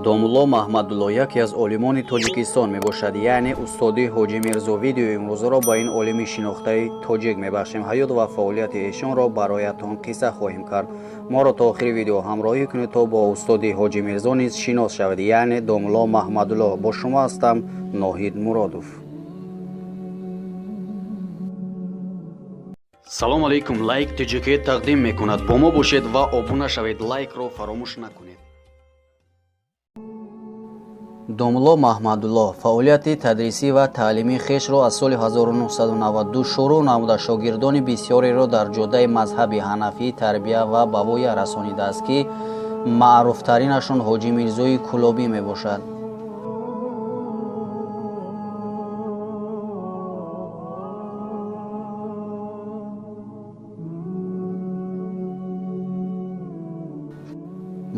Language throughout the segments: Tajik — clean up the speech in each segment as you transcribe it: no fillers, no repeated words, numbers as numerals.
Домулло Маҳмадулло яке аз олимони Тоҷикистон мебошад, яъне устоди Ҳоҷи Мирзо. Видеои имрӯзаро ба ин олими шинохтаи тоҷик мебахшем. Ҳаёт ва фаъолияти эшонро бароятон қисса хоҳем кард. Моро то охири видео ҳамроҳӣ кунед, то бо устоди Ҳоҷи Мирзо низ шинос шавед, яъне Домулло Маҳмадулло. Бо шумо ҳастам Ноҳид Муродов. Салом алейкум. Лайк ТҶК тақдим мекунад. Бо мо бошед ва обуна шавед. Лайкро фаромӯш накунед. Домулло Маҳмадулло фаъолияти тадрисӣ ва таълимии хешро аз соли 1992 шурӯъ намуда, шогирдони бисёреро дар ҷодаи мазҳаби ҳанафӣ тарбия ва ба воя расонидааст, ки маъруфтаринашон Ҳоҷи Мирзои Кулобӣ мебошад.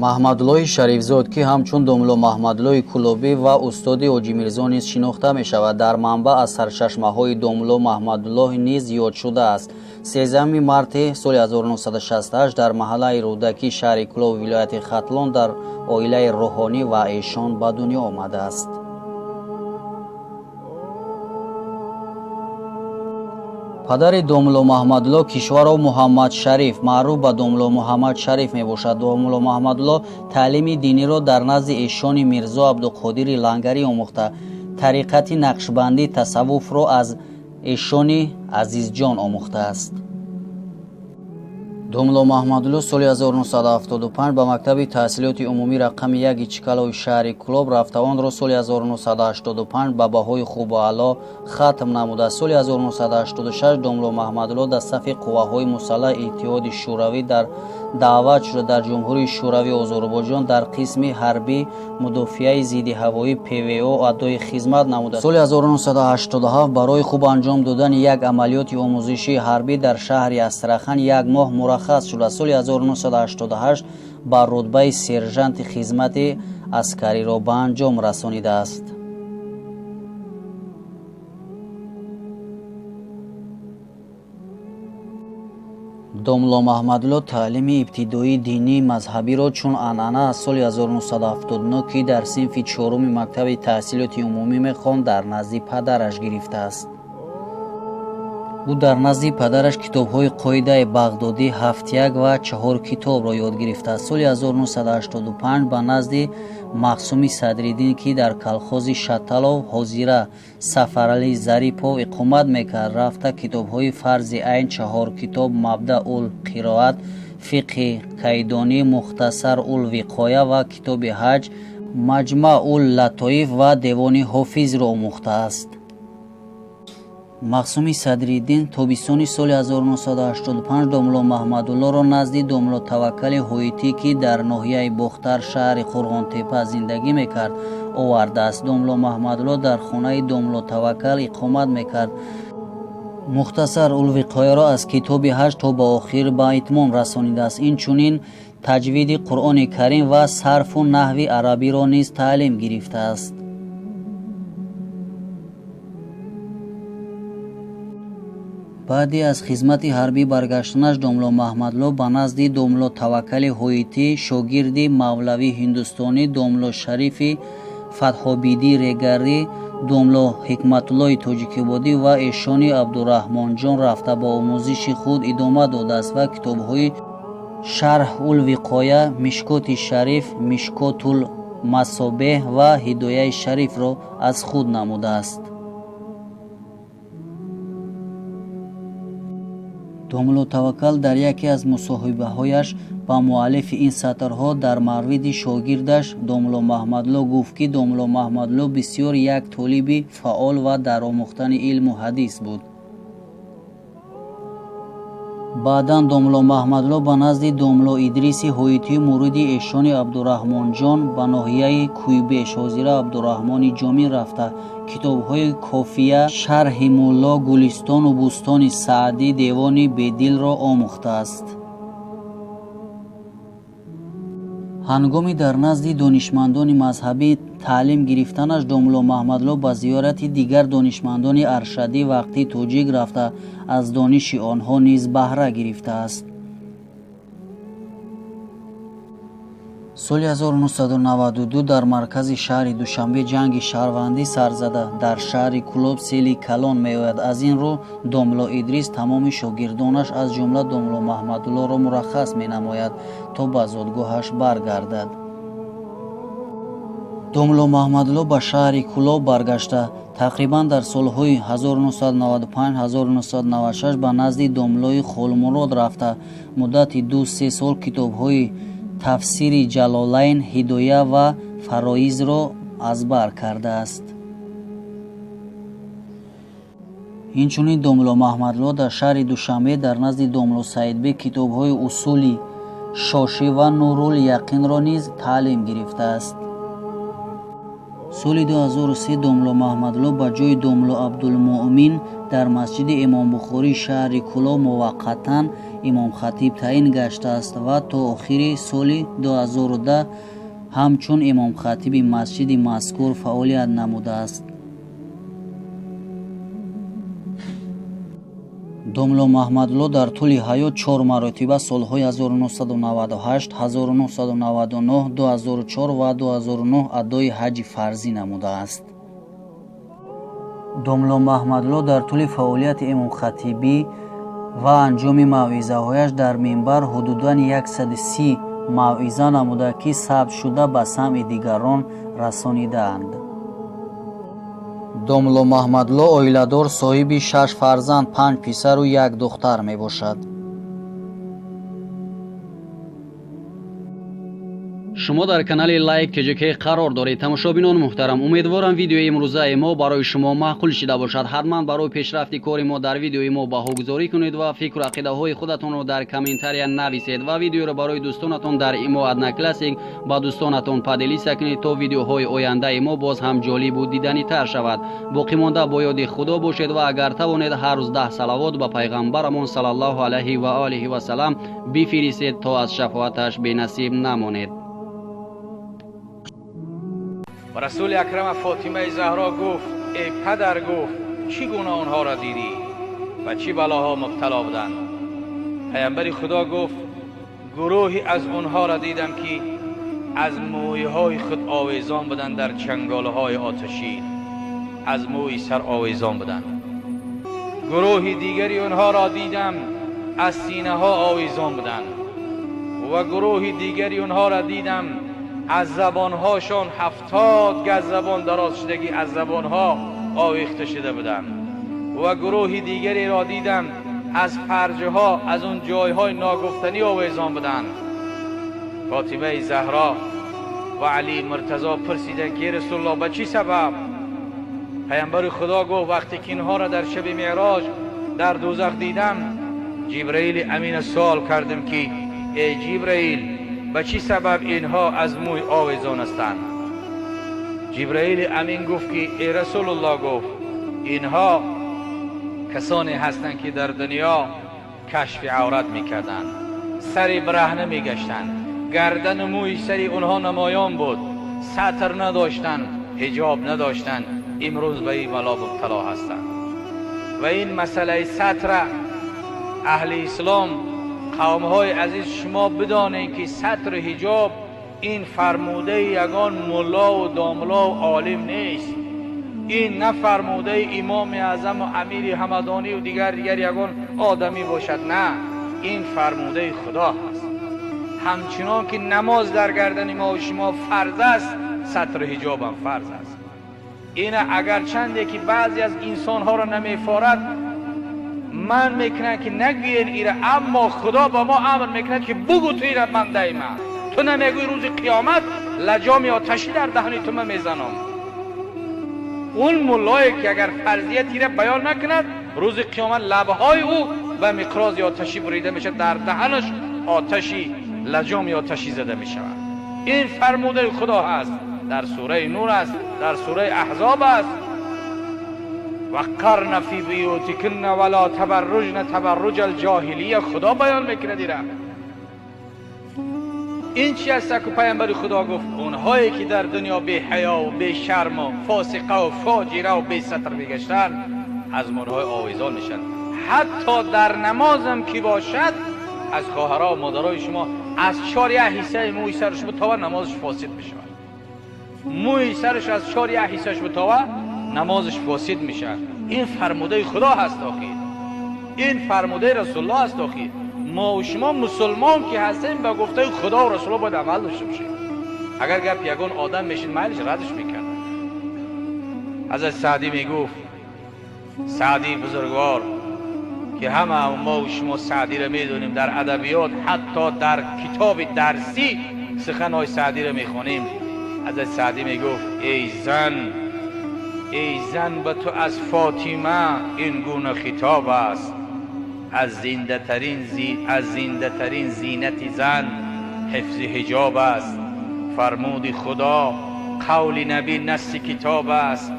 Маҳмадуллоҳи Шарифзод, ки ҳамчун Домулло Маҳмадуллоҳи Кулобӣ ва устоди Ҳоҷи Мирзо низ шинохта мешавад, дар манбаъ аз сарчашмаҳои Домулло Маҳмадуллоҳ низ ёд шудааст. 13 марти соли 1968 дар маҳаллаи Рӯдакӣ шаҳри Кулоб вилояти Хатлон дар оилаи рӯҳонӣ ва эшон ба дунё омадааст. Падари Домулло Маҳмадулло Кишваров Муҳаммад Шариф, маъруф ба Домулло Муҳаммад Шариф мебошад. Домулло Маҳмадулло таълими диниро дар назди эшони Мирзо Абдуқодири Лангарӣ омӯхта, тариқати нақшбандӣ тасаввуфро аз эшони Азизҷон омӯхтааст. Домулло Маҳмадулло соли 1975 ба мактаби таҳсилоти умумӣ рақами 1 Чкалови шаҳри Кулоб рафта, онро соли 1985 ба баҳои хубу аъло хатм намуда. Соли 1986 Домулло Маҳмадулло дар сафи қувваҳои мусаллаҳи Иттиҳоди Шӯравӣ дар даъват шуда, дар Ҷумҳурии Шӯравии Озарбойҷон дар қисми ҳарбии мудофиаи зиддиҳавоӣ ПВО адои хизмат намуда. Соли 1987 барои хуб анҷом додани як амалиёти омӯзишии ҳарбӣ дар шаҳри Астрахан як моҳ мураххас шуда. Соли 1988 ба рутбаи сержанти хизмати аскариро ба анҷом расонидааст. Домулло Маҳмадулло таълими ибтидоии динии мазҳабиро чун анъана аз соли 1979, ки дар синфи чоруми мактаби таҳсилоти умумӣ мехонд, дар назди падараш гирифтааст. Ӯ дар назди падараш китобҳои қоидаи Бағдодӣ, ҳафтяк ва 4 китобро ёд гирифтааст. Соли 1985 ба назди Махсуми Садриддин, ки дар колхози Шаталов ҳозира Сафарали Зарипов иқомат мекард, рафта китобҳои фарзи айн, 4 китоб, Мабдаул қироат, фиқҳи кайдонӣ, Мухтасар ул виқоя ва китоби ҳаҷ, Маҷмаул латоиф ва девони ҳофизро омӯхтааст. Махсуми Садриддин тобистони соли 1985 Домулло Маҳмадуллоро назди Домулло Таваккали Ҳоитӣ, ки дар ноҳияи Бохтар шаҳри Қурғонтепа зиндагӣ мекард, овардааст. Домулло Маҳмадулло дар хонаи Домулло Таваккал иқомат мекард. Мухтасар улвиқояро аз китоби ҳаҷ то ба охир ба итмом расонидааст. Инчунин таҷвиди Қуръони Карим ва сарфу наҳви арабиро низ таълим гирифтааст. Баъди аз хизмати ҳарбӣ баргаштанаш Домулло Маҳмадулло ба назди Домулло Таваккали Ҳоитӣ, шогирди мавлавии ҳиндустонӣ Домулло Шарифи Фатҳобидӣ Регарӣ, Домулло Ҳикматуллои Тоҷикободӣ ва эшони Абдураҳмонҷон рафта ба омӯзиши худ идома додааст ва китобҳои Шарҳ ул виқоя, Мишкоти Шариф, Мишкотул масобеҳ ва Ҳидояи Шарифро аз худ намудааст. Домулло Таваккал дар яке аз мусоҳибаҳояш ба муаллифи ин сатрҳо дар мавриди шогирдаш Домулло Маҳмадулло гуфт, ки Домулло Маҳмадулло бисёр як толиби фаъол ва дар омӯхтани илму ҳадис буд. Баъдан Домулло Маҳмадулло ба назди Домулло Идриси Ҳоитӣ, муриди эшони Абдураҳмонҷон, ба ноҳияи Куйбеш ҳозира Абдураҳмони Ҷомӣ рафта, китобҳои Кофия, Шарҳи Мулло, Гулистону Бӯстони Саъдӣ, Девони Бедилро омӯхтааст. Ҳангоми дар назди донишмандони мазҳабӣ таълим гирифтанаш Домулло Маҳмадулло ба зиёрати дигар донишмандони аршадӣ вақтии тоҷик рафта, аз дониши онҳо низ баҳра гирифтааст. Соли 1992 дар маркази шаҳри Душанбе ҷанги шаҳрвандӣ сар зада. Дар шаҳри Кӯлоб сели калон меояд. Аз ин рӯ домло Идрис тамоми шогирдонаш аз ҷумла домло Маҳмадуллоро мураххас менамояд, то ба зодгоҳаш баргардад. Домло Маҳмадулло ба шаҳри Кӯлоб баргашта, тақрибан дар солҳои 1995-1996 ба назди домлои Холмурод рафта, муддати 2-3 сол китобҳои тафсири Ҷалолайн, Ҳидоя ва Фароизро аз бар кардааст. Инчунин домло Маҳмадулло дар шаҳри Душанбе дар назди домло Саидбек китобҳои усули Шошӣ ва Нурул Яқинро низ таълим гирифтааст. Соли 2003 домло Маҳмадулло ба ҷои домло Абдулмуъмин дар масҷиди Имомбухории шаҳри Кӯлоб муваққатан имомхатиб таъин гаштааст ва то охири соли 2010 ҳамчун имомхатиби масҷиди мазкур фаъолият намудааст. Домло Маҳмадулло дар тӯли ҳаёт 4 маротиба солҳои 1998, 1999, 2004 ва 2009 адои ҳаҷи фарзӣ намудааст. Домло Маҳмадулло дар тӯли фаъолияти имомхатибӣ ва анҷоми мавъизаҳояш дар минбар ҳудудан 130 мавъиза намуда, ки сабт шуда ба самъи дигарон расонидаанд. Домло Маҳмадулло оиладор, соҳиби 6 фарзанд, 5 писару 1 духтар мебошад. Шумо дар канали Лайк ТЖК қарор доред. Тамошобинон муҳтарам, умедворам видеои имрӯзаи мо барои шумо маъқул шида бошад. Ҳатман барои пешрафти кори мо дар видеои мо баҳогузорӣ кунед ва фикру ақидаҳои худатонро дар комментария нависед ва видеоро барои дӯстонатон дар имо Одноклассник ба дӯстонатон поделиться кунед, то видеоҳои ояндаи мо боз ҳам ҷолибу диданитар шавад. Боқӣ монда бо ёди Худо бошед ва агар тавонед ҳар рӯз 10 салавот ба пайғамбарамон саллаллоҳу алайҳи ва олиҳи васалам бифиристед, то аз шафоаташ бенасиб намонед. رسول اکرم فاطمه زهرا گفت ای پدر، گفت چی گونه آنها را دیدی و چی بلاها مبتلا بودند؟ پیامبر خدا گفت گروهی از آنها را دیدم که از مویهای خود آویزان بودند در چنگالهای آتشین، از موی سر آویزان بودند. گروهی دیگری آنها را دیدم از سینه ها آویزان بودند و گروهی دیگری آنها را دیدم از زبانهاشان 70 گز زبان دراز شدگی از زبانها آویخته شده بودند و گروه دیگری را دیدم از فرجه ها، از اون جایهای ناگفتنی آویزان بودند. فاطمه زهرا و علی مرتضی پرسیدند که رسول الله به چی سبب؟ پیامبر خدا گفت وقتی که اینها را در شب معراج در دوزخ دیدم، جبرئیل امین سوال کردم که ای جبرئیل، به چی سبب اینها از موی آویزان هستند؟ جبرئیل امین گفت که ای رسول الله، گفت اینها کسانی هستند که در دنیا کشف عورت میکردند، سری برهنه میگشتند، گردن و موی سری اونها نمایان بود، ستر نداشتند، حجاب نداشتند، امروز به این بلا مبتلا هستند. و این مسئله ستر اهل اسلام، قوم های عزیز، شما بدانید که ستر حجاب این فرموده یگان ملا و داملا و عالم نیست، این نه فرموده امام اعظم و امیر همدانی و دیگر یگان آدمی باشد، نه، این فرموده خدا هست. همچنان که نماز در گردن ما و شما فرض است، ستر حجاب هم فرض است. این اگر چنده که بعضی از انسان ها را نمیفارد من میکنن که نگوین ایره، اما خدا با ما امر میکنه که بگو تو ایره بنده من، تو نمیگوی روز قیامت لجام آتشی در دهن تو من میزنم. اون ملایی که اگر فرضیت ایره بیان نکند، روز قیامت لبهای او به مقراض آتشی بریده میشه، در دهنش آتشی لجام آتشی زده میشود. این فرموده خدا هست، در سوره نور است، در سوره احزاب است. وقرن فی بیوتکن ولا تبرجن تبرج الجاهلیه، خدا بیان میکنه دیره. این چی است که پیامبر خدا گفت اونهایی که در دنیا بی حیا و بی شرم و فاسقه و فاجره و بی ستر میگشتن، از مونهای آویزان میشن. حتی در نمازم که باشد، از خواهرها و مادرای شما از 4 یک حصه موی سرش بتاوه نمازش فاسد میشه. موی سرش از 4 یک حصهش بتاوه نمازش فاسد میشه. این فرموده خدا هست آخی، این فرموده رسول الله است آخی. ما و شما مسلمان که هستیم به گفته خدا و رسول الله باید عمل داشته باشیم. اگر گپ یگان آدم میشین میلش ردش میکرد. حضرت سعدی میگفت، سعدی بزرگوار که همه ما و شما سعدی را میدونیم، در ادبیات حتی در کتاب درسی سخنهای سعدی را میخوانیم. حضرت سعدی میگفت ای زن، ای زن به تو از فاطمه این گونه خطاب است، از زنده ترین زینت زن حفظ حجاب است. فرمود خدا قول نبی نص کتاب است،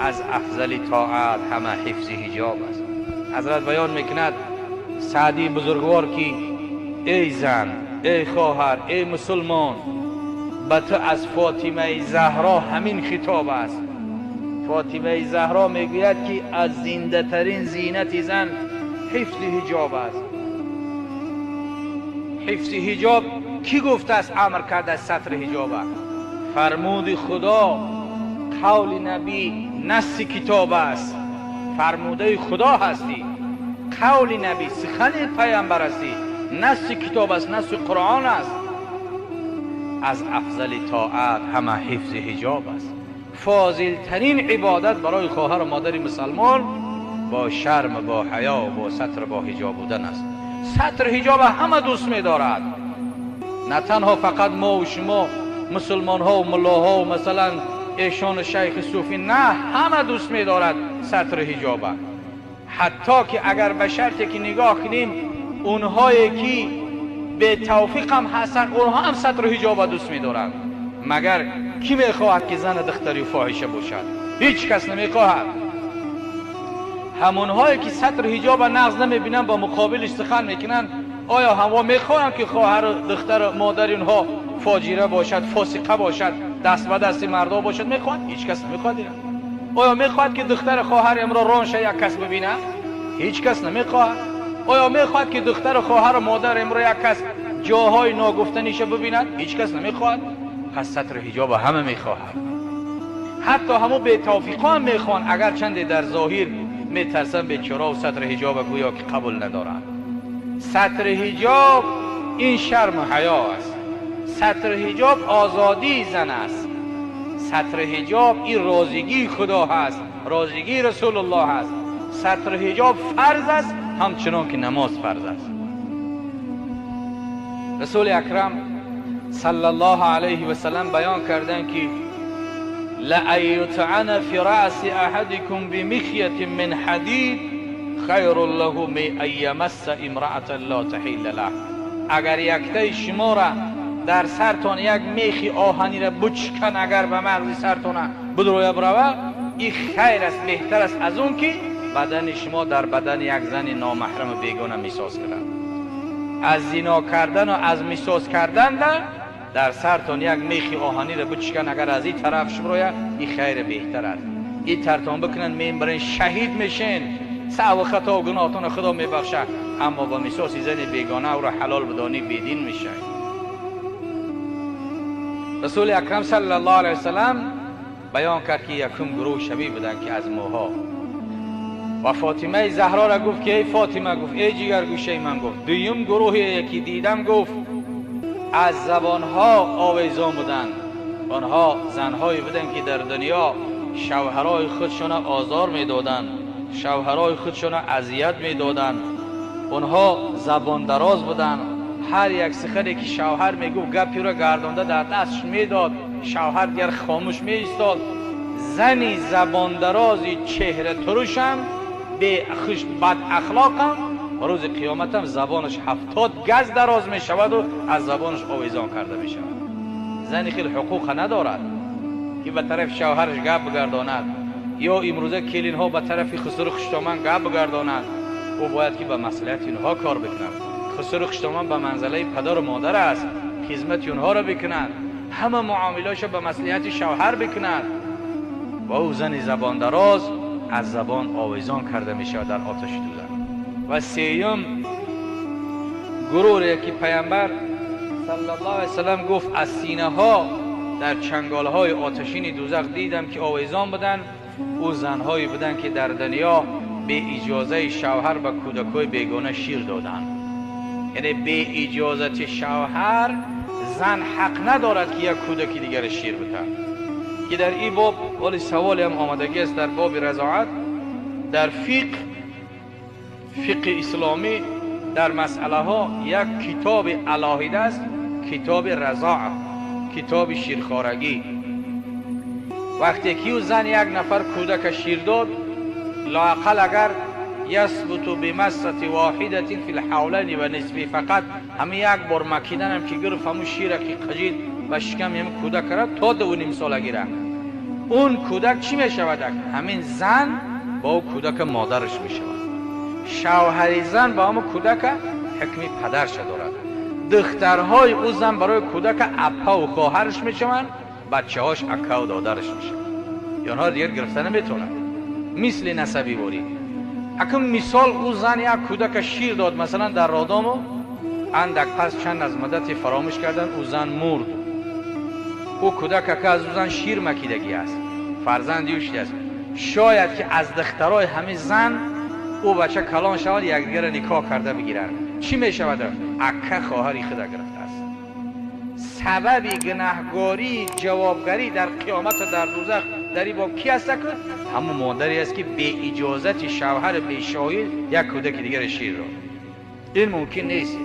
از افضل طاعت همه حفظ حجاب است. حضرت بیان میکند سعدی بزرگوار که ای زن، ای خواهر، ای مسلمان، به تو از فاطمه زهرا همین خطاب است. فاطمه زهرا میگوید که از زنده ترین زینت زن حفظ حجاب است. حفظ حجاب کی گفته است امر کرده از ستر حجاب؟ فرمود خدا قول نبی نص کتاب است. فرموده خدا هستی، قول نبی سخن پیامبر هستی، نص کتاب است، نص قرآن است. از افضل طاعت همه حفظ حجاب است. فاضل ترین عبادت برای خواهر و مادر مسلمان با شرم، با حیا، با ستر، با حجاب بودن است. ستر حجاب همه دوست می دارد، نه تنها فقط ما و شما مسلمان ها و ملاها و مثلا ایشان شیخ صوفی، نه، همه دوست می دارد ستر حجاب. حتی که اگر به شرطی که نگاه کنیم اونهایی که به توفیق هم هستن اونها هم ستر حجاب دوست می دارند. مگر کی می خواهد که زن دختری فاحشه باشد؟ هیچ کس نمی خواهد. همونهایی که ستر حجاب نقض نمیبینن با مقابلش سخن میکنن، آیا هموا میخواهند که خواهر و دختر مادر اینها فاجیره باشد، فاسقه باشد، دست به دست مردا باشد؟ میخواهد؟ هیچ کس نمیخواهد. آیا میخواهد که دختر خواهر امرا رانشه یک کس ببینه؟ هیچ کس نمیخواهد. آیا میخواهد که دختر خواهر و مادر امرا یک کس جاهای ناگفتنیشه ببیند؟ هیچ کس نمیخواهد. پس ستر حجاب همه میخواهد. حتی همو به توفیق هم میخوان، اگر چند در ظاهر میترسن بیچاره و ستر حجاب گویا که قبول ندارند. ستر حجاب این شرم و حیا است. ستر حجاب آزادی زن است. ستر حجاب این رازگی خدا هست، رازگی رسول الله هست. ستر حجاب فرض است، همچنان که نماز فرض است. رسول اکرم صلی الله علیه و سلم بیان کردن که لأن يطعن في رأس أحدكم بمخية من حديد خیر له من أن يمس امرأة لا تحل له. اگر یکتای شما را در سرتان یک میخی آهنی را بچکن، اگر به مغز سرتان بدروی بروه، این خیر است، بهتر است از اون که بدن شما در بدن یک زن نامحرم بیگانه میساز کند. از زنا کردن و از میساز کردن در سرتان یک میخی آهنی را بچکن، اگر از این طرف شمرویه، این خیر بهتر است. این ترتان بکنن میم برین شهید میشین، سعو و خطا و گناهتون خدا میبخشه، اما با میساس زن بیگانه او را حلال بدانی بیدین میشه. رسول اکرم صلی الله علیه وسلم بیان کرد که یکم گروه شبیه بودن که از موها و فاطمه زهرا را گفت که ای فاطمه، گفت ای جگر گوشه من، گفت دویم گروه یکی دیدم، گفت از زبانها آویزان بودند. آنها زنهایی بودند که در دنیا شوهرای خودشان آزار میدادند، شوهرای خودشان اذیت میدادند. آنها زبان دراز بودند، هر یک سخنی که شوهر میگفت گپی را گردانده در دستش میداد، شوهر دیگر خاموش می ایستاد. زنی زبان درازی چهره ترشم به خوش بد اخلاقم و روز قیامت هم زبانش 70 گز دراز می شود و از زبانش آویزان کرده می شود. زنی خیلی حقوق ندارد که به طرف شوهرش گپ بگرداند، یا امروزه کلین ها به طرف خسر خوشتامن گپ بگرداند. او باید که به مصلحت اینها کار بکند. خسر خوشتامن به منزله پدر و مادر است، خدمت اونها را بکنند، همه معامله‌اش به مصلحت شوهر بکند. و او زن زبان دراز از زبان آویزان کرده می شود در آتش دوزخ. و سیوم گروه که پیامبر صلی الله علیه وسلم گفت از سینه ها در چنگال های آتشین دوزخ دیدم که آویزان بودن. او زنهایی بودن که در دنیا به اجازه شوهر به کودکای بیگانه شیر دادن. یعنی به اجازت شوهر زن حق ندارد که یک کودک دیگر شیر بده. که در این باب ولی سوالی هم آمدگی است در باب رضاعت در فقه اسلامی در مسئله ها یک کتاب علاهیده است، کتاب رضاعت، کتاب شیرخوارگی. وقتی که او زن یک نفر کودک شیر داد، لااقل اگر یثبت بمسة واحدة فی الحولین و نصفی، فقط همه یک بار مکیدن هم که گرفت همون شیر که قجید و شکم همین کودک را تا 2.5 سالگی را، اون کودک چی می شود؟ همین زن با او کودک مادرش می شود. شوهر زن با همون کودک حکمی پدرش دارد. دخترهای او زن برای کودک اپا و خواهرش می شوند، بچه هاش اکا و دادرش میشه. آنها دیگر گرفته نمیتونن، مثل نسبی باری. اکنون مثال او زن یک کودک شیر داد مثلا در رادامو، اندک پس چند از مدت فراموش کردن او زن مرد. او کودک که از او زن شیر مکیدگی است، فرزند او شده است. شاید که از دخترای همه زن او بچه کلان شود یکدیگر نکاح کرده بگیرن. چی میشود؟ اکه خواهری خود گرفته است. سبب گناهگاری جوابگری در قیامت و در دوزخ در این باب کی است؟ که همون مادری است که به اجازت شوهر به شاهد یک کودک دیگر شیر را. این ممکن نیست.